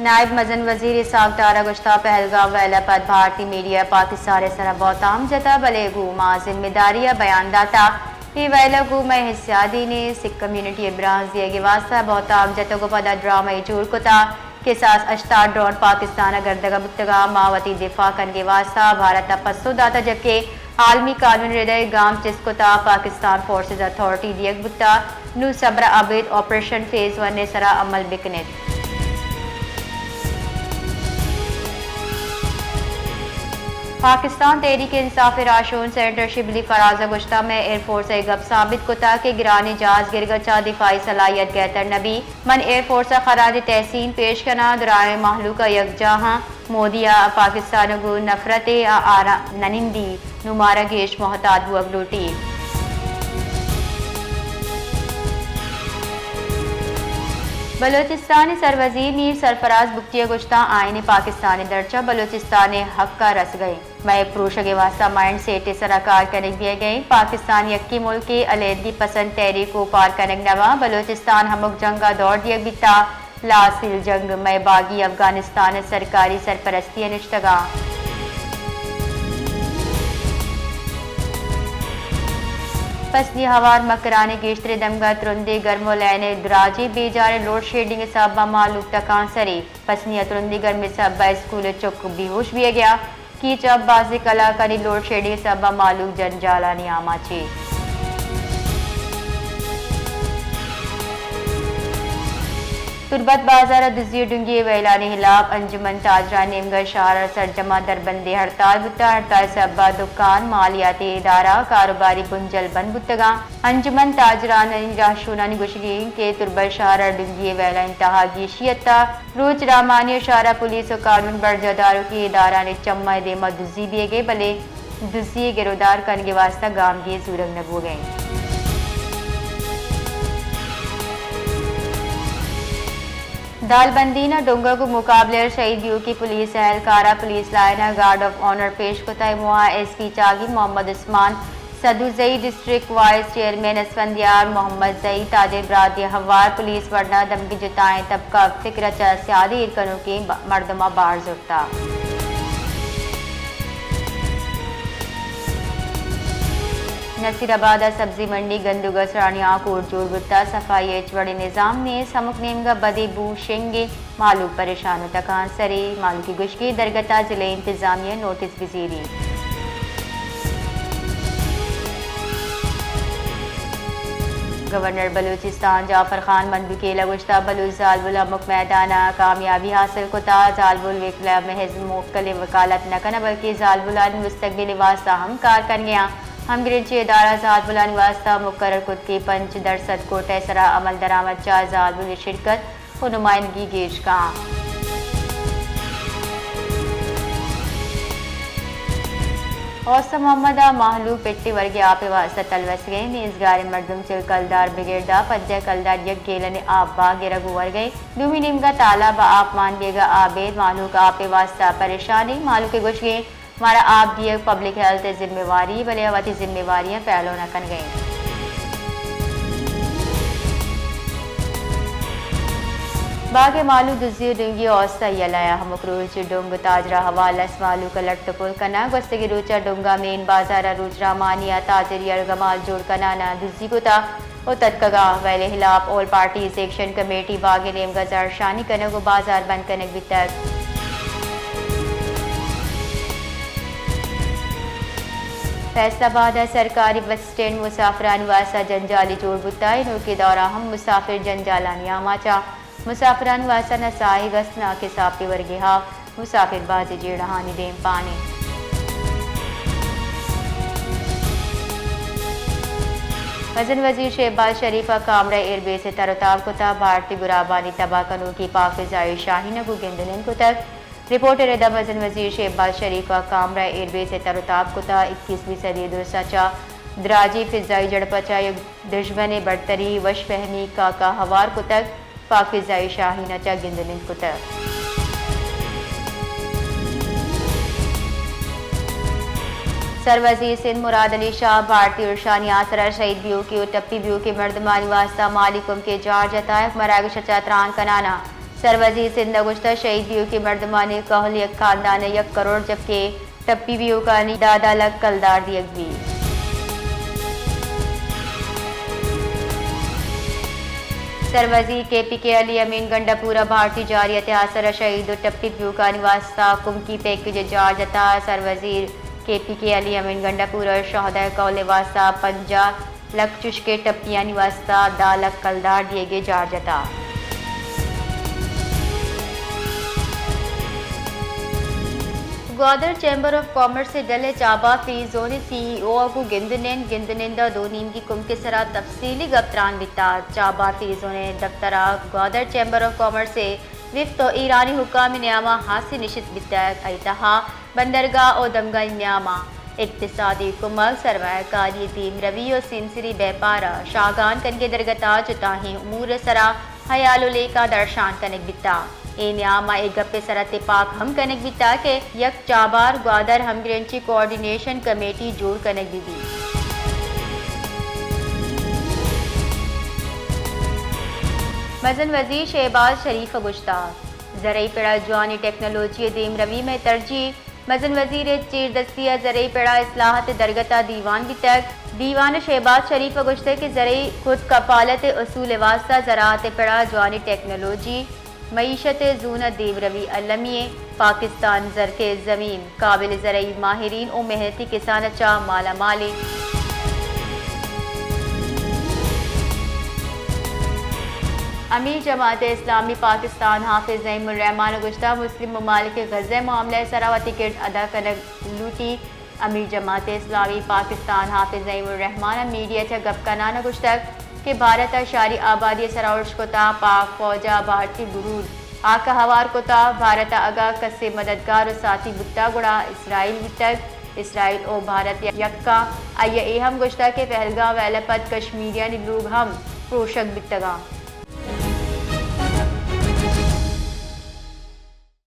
نائب مزن وزیر اسحاق ڈار ءَ گوشتگ، پہلگام ویل ءَ پد بھارتی میڈیا ءَ پاکستان ءِ سر ءَ بہتام جتگ، بلے گوں ما ذمہ داری ءَ بیان داتگ۔ اے ویل ءَ گوں مئے حسیادی نیست۔ سکھ کمیونٹی ءَ برانز دیگ ءِ واستہ بہتام جتگ ءُ پدا ڈرامہ ئے جوڑ کتگ کہ ساس ہشتاد ڈرون پاکستان ءَ گردگ ءَ بوتگ اَنت۔ ما وتی دفاع کنگ ءِ واستہ بھارت ءَ پسو داتگ، جبکہ عالمی قانون ءِ ردا اے گام چست کتگ۔ پاکستان فورسز ءَ اتھارٹی دیگ بوتگ، نوں صبر ءَ ابید آپریشن فیز ون ءِ سرا عمل بکن ات۔ پاکستان تحریک انصاف ءِ راہشون سینیٹر شبلی فراز ءَ گوشتگ، مئے ایئر فورس ءَ اے گپ ثابت کتگ کہ گرانیں جہاز گرگ ءَ چہ دفاعی صلاحیت گہتر نہ بیت۔ من ایئر فورس ءَ خراج تحسین پیش کناں، درائیں مہلوک ءَ یکجاہ آں۔ مودی ءَ پاکستان ءَ گوں نفرت ءَ آرا نہ نندی، نوں مارا گیش محتاط بوگ لوٹی۔ بلوچستان ءِ سروزیر میر سرفراز بگٹی ءَ گوشتگ، آئین پاکستان ءِ درچہ بلوچستان ءِ حق ءَ رسگ ءَ اِنت۔ مئے پروشگ ءِ واستہ مائنڈ سیٹ ءِ سرا کار کنگ بیگ ءَ اِنت۔ پاکستان یکیں ملکے، علیحدگی پسند تحریک ءَ اوپار کنگ نہ بنت۔ بلوچستان ہمک جنگ ءَ دور دیگ بیتگ۔ لاسیل جنگ، مئے باگی افغانستان ءِ سرکاری سرپرستی ءَ نشتگ اَنت۔ پسنی ہوار مکران ءِ گیشتریں دمگ ءَ ترندیں گرم ءُ لین ءِ دراجیں بیجاریں لوڈ شیڈنگ ءِ سبب ءَ مہلوک ٹکانسر اِنت۔ پسنی ءَ ترندیں گرمی ءِ سبب ءَ اسکول ءِ چک بے ہوش بیگ ءَ اَنت۔ کیچ ءَ بازیں کلاکانی لوڈ شیڈنگ ءِ سبب ءَ مہلوک جنجالانی آماچ اَنت۔ تربت بازار ءَ دزی ءُ ڈنگی ءِ ویلانی ہلاپ انجمن تاجرانی نیمگ ءَ شہر ءِ سرجم ءَ دربندیں ہڑتال بوتگ۔ ہڑتال ءِ سبب ءَ دکان، مالیاتی ادارہ، کاروباری بنجل بند بوتگ اَنت۔ انجمن تاجرانی راہشونانی گوشگ اِنت کہ تربت شہر ءَ ڈنگی ءِ ویلانی تہا گیشی اتگ۔ روچ رامانی ءَ شہر ءَ پولیس ءُ قانون برجاہ داروکیں ادارھانی چماں اے دیم ءَ دزی بیگ ءَ، بلے دزی ءِ گرودار کنگ ءِ واستہ گامگیج زورگ نہ بوگ ءَ اِنت۔ دالبندین ءَ ڈنگ ءَ گوں مقابلہ ءَ شہید بیوکیں پولیس اہلکار ءَ پولیس لائن ءَ گارڈ آف آنر پیش کتگ۔ اے موہ ءَ S P Chagai Muhammad Usman, Sadozai district vice chairman Asfandyar Mohammadzai, تاجر برادری ءِ ہوار پولیس ورنا دمگی جتائیں طبقہ ءَ فکر ءَ چہ سیادی ایر کنوکیں ب-، مردماں بہر زرتگ۔ نصیر آباد ءَ سبزی منڈی گندگ ءِ سرانیاں کوٹ جوڑ بوتگ، صفائی ءِ ہچ وڑیں نظام نیست، ہمک نیمگ ءَ بدیں بو شنگ اِنت، مہلوک پریشان ءُ تکانسر اَنت۔ مہلوک ءِ گوشگ اِنت درگت ءَ ضلعی انتظامیہ ءَ نوٹس بزیریت۔ گورنر بلوچستان جعفر خان مندوخیل ءَ گوشتگ، بلوچ زالبول ہمک میدان ءَ کامیابی حاصل کتگ۔ زالبول وکلا محض موکلیں وکالت نہ کناں، بلکیں زالبولانی مستقبل ءِ واستہ ہم کار کنگ ءَ اَنت۔ ہمگرنچیں ادارہ زالبولانی واستہ مقرر کت کہ پنچ درسد کوٹہ ءِ سرا عمل درآمد چہ زالبول ءِ شرکت ءُ نمائندگی گیش کنت۔ اوستہ محمد ءَ مہلوک پٹی ورگ ءِ آپ ءِ واستہ تلوسگ ءَ اِنت۔ نیزگاریں مردم چل کلدار بگر داں پنجاہ کلدار یک گیلن ءِ آپ باں گرگ ءُ ورگ ءَ اِنت۔ دومی نیمگ ءَ تالاب ءَ آپ مان بیگ ءَ ابید مہلوک آپ ءِ واستہ پریشان اَنت۔ مہلوک ءِ گوشگ اِنت، مارا آپ دیگ پبلک ہیلتھ ءِ ذمہ واری، بلے وتی ذمہ واریاں پیلو نہ کنگ ءَ اِنت۔ باگ ءِ مہلوک دزی ءُ ڈنگی ءِ اوستہ یلہ ءَ، ہمک روچ ڈنگ تاجر ءِ ہوار لس مہلوک ءَ لٹ ءُ پل کناں۔ گوستگیں روچ ءَ ڈنگ ءِ مین بازار ءَ روچ رحمانی ءَ تاجر یرغمال جوڑ کنان ءَ دزی کتگ ءُ تتکگ اَنت۔ ویل ءِ ہلاپ آل پارٹیز ایکشن کمیٹی باگ ءِ نیمگ ءَ زہرشانی کنگ ءُ بازار بند کنگ بیتگ۔ فیصل آباد ءَ سرکاری بس اسٹینڈ مسافرانی واستہ جنجالی جوڑ بوتگ۔ انوگیں دور ءَ ہم مسافر جنجالانی آماچ اَنت۔ مسافرانی واستہ نہ ساہگ است، نہ کساپے ورگ ءِ آپ۔ مسافر بازیں جیڑہانی دیمپان اَنت۔ مزن وزیر شہباز شریف ءَ کامرا ایئر بیس ءِ تر ءُ تاب کتگ۔ بھارتی گرابانی تباہ کنوکیں پاک فضائی شاہین ءَ گوں گند ءُ نند کتگ۔ رپورٹ ءِ ردا مزن وزیر شہباز شریف ءَ کامرا ایئر بیس ءِ تر ءُ تاب کتگ۔ اکیسویں صدی ءِ درستاں چہ دراجیں فضائی جھڑپ ءَ چہ یک دژمن ءِ برتری، وش فہمی، کاکا ہوار کتگ، پاک فضائی شاہین ءَ چہ گند ءُ نند کتگ۔ سروزیر سندھ مراد علی شاہ بھارتی ارشانی آسر ءَ شہید بیوکیں ءُ ٹپی بیوکیں مردمانی واستہ مالی کمک ءِ جار جتگ۔ مراگش ءَ چہ تران کنان ءَ سروزیر سندھ ءَ گوشتگ، شہید بیوکیں مردمانی کہول یک خاندان ءَ یک کروڑ، جبکہ ٹپی بیوکانی دہ دہ لکھ کلدار دیگ بیت۔ سروزیر کے پی کے علی امین گنڈا پور ءَ بھارتی جارحیت ءِ آسر ءَ شہید ءُ ٹپی بیوکانی واستہ کمکی پیکج ءِ جار جتگ۔ سروزیر کے پی کے علی امین گنڈا پور ءَ شہدائے کہول ءِ واستہ پنجاہ لکھ چشکہ ٹپیانی واستہ دہ لکھ کلدار دیگ ءِ جار جتگ۔ گوادر چیمبر آف کامرس ءِ ڈل ءِ چابہار فری زون ءِ سی ای او ءَ گوں گند نند، گند نند ءَ دو نیمگی کمک ءِ سرا تفصیلی گپ تران بیتگ۔ چابہار فری زون ءِ دپتر ءَ گوادر چیمبر آف کامرس ءِ وفد ءُ ایرانی حکام ءِ نیام ءَ ہاسیں نشست بیتگ۔ آئی ءِ تہا بندرگاہ ءُ دمگانی نیام ءَ اقتصادی کمک، سرمایہ کاری ءِ دیمروی ءُ سیمسری بیپار ءَ شاہگان کنگ ءِ درگت ءَ جتاہیں امور ءِ سرا ہیال ءُ لیکہ درشان کنگ بیتگ۔ اے نیام ءَ اے گپ ءِ سرا تپاک ہم کنگ بیتگ کہ یک چابہار گوادر ہمگرنچی کوآرڈینیشن کمیٹی جوڑ کنگ بہ بیت۔ مزن وزیر شہباز شریف ءَ گوشتگ، زرعی پڑ ءَ جوانیں ٹیکنالوجی ءِ دیمروی مئے ترجیح۔ مزن وزیر ءِ چیردستی ءَ زرعی پڑ ءَ اصلاحات ءِ درگت ءَ دیوان بیتگ۔ دیوان ءَ شہباز شریف ءَ گوشتگ کہ زرعی خود کفالت ءِ اصول ءِ واستہ زراعت ءِ پڑ ءَ جوانیں ٹیکنالوجی، معیشت ءِ زون ءَ دیمروی المی ایں۔ پاکستان زرخیز زمین، قابل زرعی ماہرین ءُ محنتی کسان ءَ چہ مالا مال ایں۔ امیر جماعت اسلامی پاکستان حافظ نعیم الرحمان ءَ گوشتگ، مسلم ممالک غزہ ءِ معاملہ ءِ سرا وتی کرد ادا کنگ لوٹیت۔ امیر جماعت اسلامی پاکستان حافظ نعیم الرحمان ءَ میڈیا ءَ چہ گپ کنان ءَ گوشتگ کہ بھارت ءَ شاری آبادی ءِ سرا ارش کتگ، پاک فوج ءَ بھارتی گروز ہاک ءَ ہوار کتگ۔ بھارت ءَ اگاں کسے مددگار ءُ ساتھی بوتگ گڑا اسرائیل بیتگ۔ اسرائیل ءُ بھارت یکاں۔ آئی ءَ اے ہم گوشتگ کہ پہلگام ویل ءَ پد کشمیریانی لوگ ہم پروشگ بیتگ اَنت۔